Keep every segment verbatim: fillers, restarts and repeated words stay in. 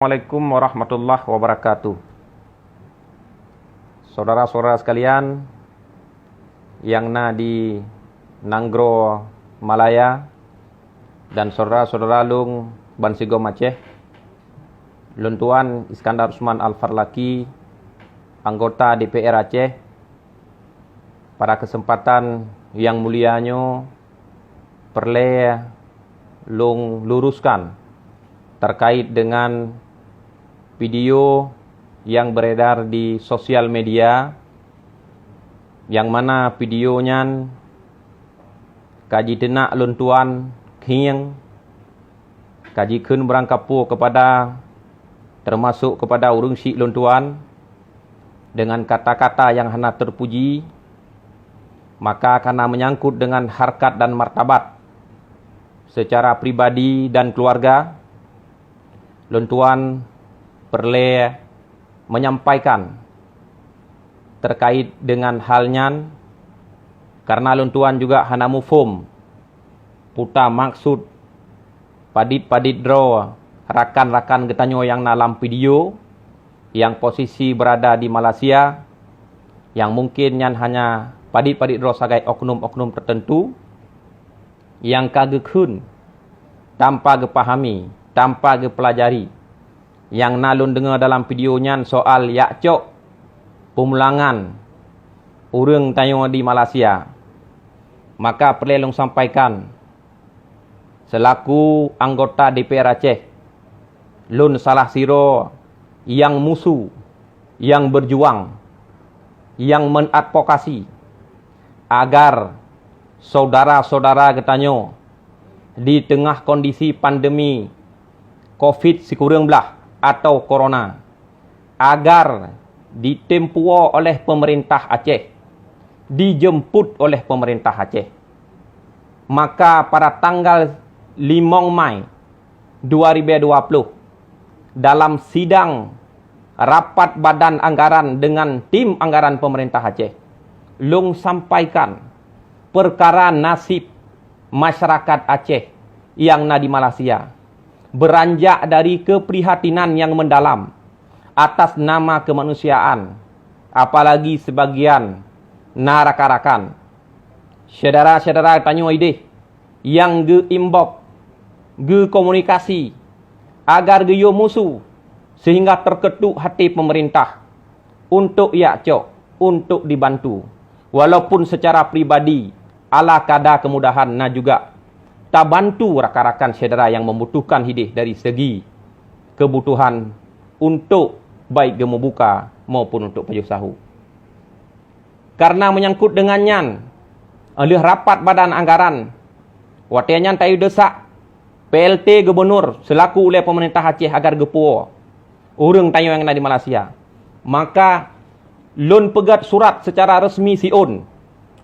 Assalamualaikum warahmatullahi wabarakatuh. Saudara-saudara sekalian yang na di Nanggroe Malaya dan saudara-saudara lôn bansigom Aceh, lôn tuan Iskandar Usman Al-Farlaki, anggota D P R Aceh, pada kesempatan yang mulia nyoe peureulée lôn luruskan terkait dengan video yang beredar di sosial media, yang mana video nyan ka jiteunak lôn tuan khieng, ka jikheun beurangkapeue kepada, termasuk kepada ureuëng syiek lôn tuan, dengan kata-kata yang hana terpuji, maka karena menyangkut dengan harkat dan martabat secara pribadi dan keluarga, lôn tuan peureulée menyampaikan terkait dengan hal nyan, karena lôn tuan juga hana muphom peue maksud padit-padit droe rakan-rakan geutanyoe nyang na lam video, nyang posisi berada di Malaysia, nyang mungkin nyan hanya padit-padit droe sagai oknum-oknum tertentu, nyang ka geukheun tanpa geupahami, tanpa geupeulajari. Nyang na lôn deungoe dalam video nyan soal jak cok peumulangan ureuëng tanyoe di Malaysia. Maka peureulée lôn sampaikan, seulaku anggota D P R Aceh, lôn salah sidroe nyang musu, nyang beujuang, nyang mengadvokasi agar saudara-saudara geutanyoe di teungoh kondisi pandemi covid sikureueng blah atau corona, agar ditem puwoe oleh pemerintah Aceh, dijemput oleh pemerintah Aceh. Maka pada tanggal limong Mai dua ribu dua puluh, dalam sidang rapat badan anggaran dengan tim anggaran pemerintah Aceh, lôn sampaikan perkara nasib masyarakat Aceh nyang na di Malaysia, beranjak dari keprihatinan yang mendalam atas nama kemanusiaan, apalagi sebagian na rakan-rakan, syedara-syedara tanyoe ideh nyang geu-inbox, geukomunikasi agar geuyue musu, sehingga terketuk hati pemerintah untuk jak cok, untuk dibantu. Walaupun secara pribadi, ala kada kemudahan na juga tabantu rakan-rakan syedara nyang membutuhkan hideh dari segi kebutuhan untuk baik geumubuka maupun untuk pajoh sahu. Karena menyangkut dengan nyan, lheueh rapat badan anggaran, watée nyan tayue desak P L T Gubernur selaku ulée pemerintah Aceh agar geupuwoe ureuëng tanyoe nyang na di Malaysia. Maka lôn peugét surat secara resmi siôn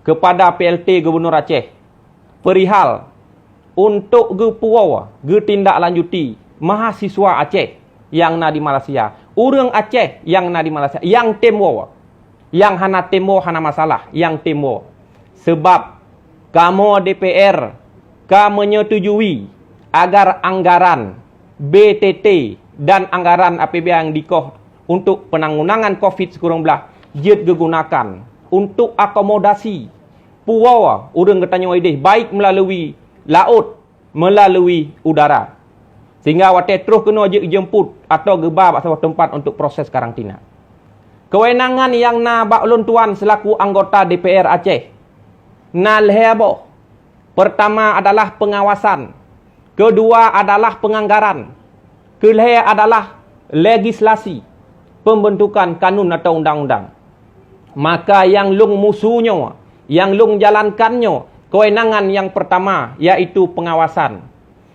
kepada P L T Gubernur Aceh perihal untuk geupuwoe geutindaklanjuti mahasiswa Aceh nyang na di Malaysia, ureuëng Aceh nyang na di Malaysia, nyang tem woe, nyang hana tem woe hana masalah, nyang tem woe. Sebab kamoe D P R ka menyetujui agar anggaran B T T dan anggaran A P B N nyang dikoh untuk penanggulangan covid sikureueng blah jeuet geugunakan untuk akomodasi puwoe ureuëng geutanyoe ideh, baik meulalu laôt, meulalu udara, sehingga watée troh keunoe jeuet jeumput atau geuba bak saboh teumpat untuk proses karantina. Kewenangan nyang na bak ulôn tuan selaku anggota D P R Aceh na lhée boh. Pertama adalah pengawasan, kedua adalah penganggaran, keulhée adalah legislasi, pembentukan kanun atau undang-undang. Maka nyang lôn musu nyoe, nyang lôn jalankan nyoe, kewenangan nyang pertama, yaitu pengawasan.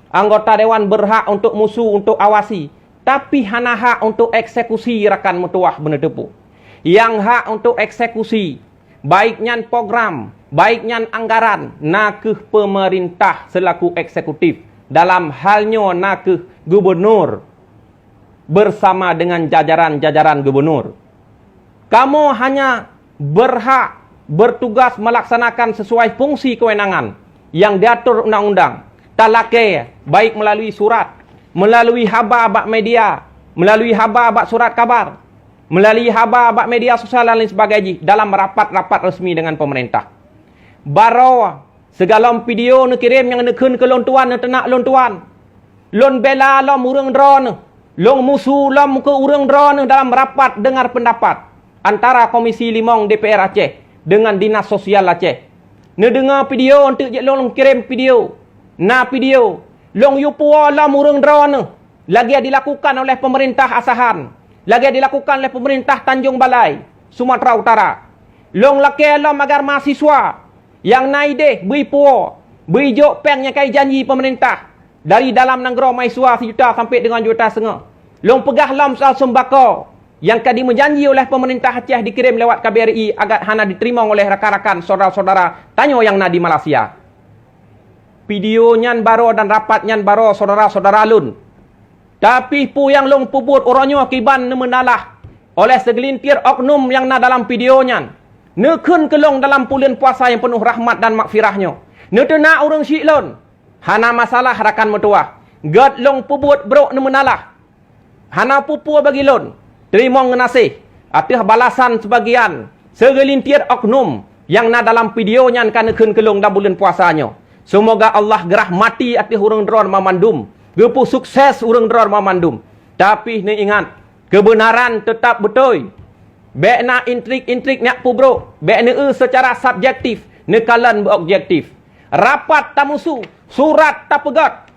Anggota dewan berhak untuk musu, untuk awasi, tapi hana hak untuk eksekusi rakan meutuwah beuneuteupeu. Nyang hak untuk eksekusi, baik nyan program, baik nyan anggaran, na kheueh pemerintah selaku eksekutif. Dalam hal nyoe na kheueh gubernur bersama dengan jajaran-jajaran gubernur. Kamoe hanya berhak bertugas melaksanakan sesuai fungsi kewenangan yang diatur undang-undang. Talakée baik melalui surat, melalui haba bak media, melalui haba bak surat kabar, melalui haba bak media sosial dan lain sebagainya jih dalam rapat-rapat resmi dengan pemerintah. Baroe sigohlom video neukirém nyang neukheun keu lôn tuan, neuteunak lôn tuan. Lôn bela lom ureuëng droeneueh, lôn musu lom keu ureuëng droeneueh dalam rapat dengar pendapat antara Komisi Limong D P R Aceh dengan Dinas Sosial Aceh. Neudeungoe video eunteuk jeuet lôn kirém video. Na video, lôn yue puwoe lom ureuëng droeneueh lagée dilakukan oleh pemerintah Asahan, lagée dilakukan oleh pemerintah Tanjong Balai, Sumatera Utara. Lôn lakée lom agar mahasiswa nyang na ideh bri puwoe, bri jok péng nyang ka jijanji pemerintah dari dalam nanggroe mahasiswa sijuta sampai dengan juta setengah. Lôn peugah lom soal seumbako nyang ka dimeujanji oleh pemerintah Aceh dikirém lewat K B R I agat hana diteurimong oleh rakan-rakan syedara-syedara tanyoe nyang na di Malaysia. Video nyan baroe dan rapat nyan baroe syedara-syedara lôn. Tapi peue nyang lôn peubuet uroe nyoe kiban neumeunalah oleh seugeulintir oknum nyang na dalam video nyan. Neukheun keu lôn dalam buleuen puasa nyang peunoh rahmat dan maghfirah nyoe, neuteunak ureuëng syiek lôn. Hana masalah rakan meutuwah, gét lôn peubuet brok neumeunalah. Hana peue-peue bagi lôn. Teurimong geunaséh ateueh balasan seubagian seugeulintir oknum nyang na dalam video nyan ka neukheun keu lôn lam buleuen puasa nyoe. Seumoga Allah geurahmati ateueh ureuëng droeneueh banmandum, geupeu sukses ureuëng droeneueh banmandum. Tapi neuingat, keubeunaran teutab beutôi. Bék na intrik-intrik nyang peubrok, bék neueu seucara subjektif, neukalon beu objektif. Rapat tamusu, surat tapeugét.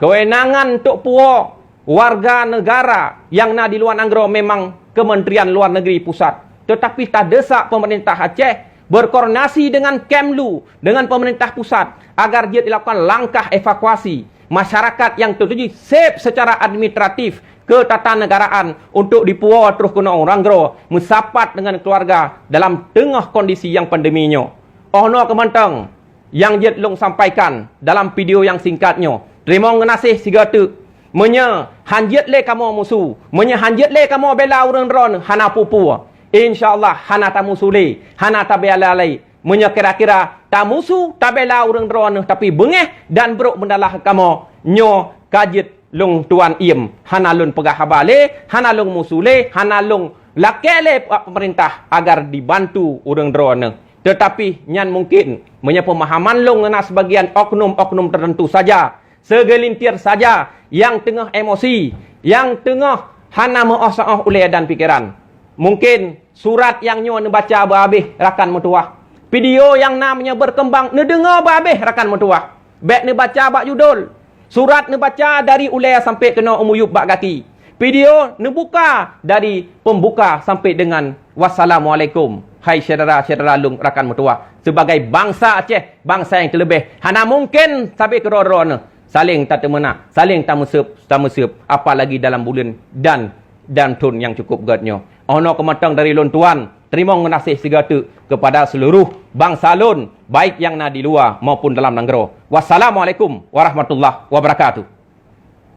Keuwenangan untuk puwoe warga negara nyang na di luwa nanggroe memang Kementerian Luar Negeri Pusat, teutapi tadeusak pemerintah Aceh berkoordinasi dengan Kemlu, dengan pemerintah pusat agar jeuet dilakukan langkah evakuasi masyarakat nyang teutuju seb seucara administratif ketatanegaraan untuk dipuwoe troh keunoe u nanggroe meusapat dengan keuluwarga dalam teungoh kondisi nyang pandemi nyoe. Oh noe keuh mantong nyang jeuet lôn sampaikan dalam video nyang singkat nyoe. Teurimong geunaséh sigoe teuk. Meunyoe han jeuet lé kamoe musu, meunyoe han jeuet lé kamoe bela ureuëng droeneueh, hana peue-peue. Insya Allah hana tamusu lé, hana tabela lé. Meunyoe kira-kira tamusu, tabela ureuëng droeneueh tapi beungéh dan brok meunalah kamoe, nyoe ka jeuet lôn tuan iem, hana lôn peugah haba lé, hana lôn musu lé, hana lôn lakée lé bak pemerintah agar dibantu ureuëng droeneueh. Teutapi nyan mungkin meunyoe peumahaman lôn na seubagian oknum-oknum teuteuntu saja, seugeulintir saja nyang teungoh emosi, nyang teungoh hana meuoh-saoh ulée dan pikeran. Mungkin surat nyang nyoe neubaca beuhabéh rakan meutuwah. Video nyang na meunyoe beukeumbang neudeungoe beuhabéh rakan meutuwah. Bék neubaca bak judul. Surat neubaca dari ulée sampai keunoe u miyueb bak gaki. Video neubuka dari peumbuka sampai dengan wassalamualaikum. Hai syedara-syedara lôn rakan meutuwah, sibagai bansa Aceh, bansa nyang teuleubeh, hana mungken sabe keudroe-droe neuh saléng tateumeunak, saléng tameuseueb, tameuseueb, apalagi dalam buleuen dan dan thon nyang cukup gét nyoe. Oh noe keuh mantong dari lôn tuan, teurimong geunaséh sigoe teuk keupada seuluruh bansa lôn, baik nyang na di luwa maupun dalam nanggroe. Wassalamualaikum warahmatullahi wabarakatuh.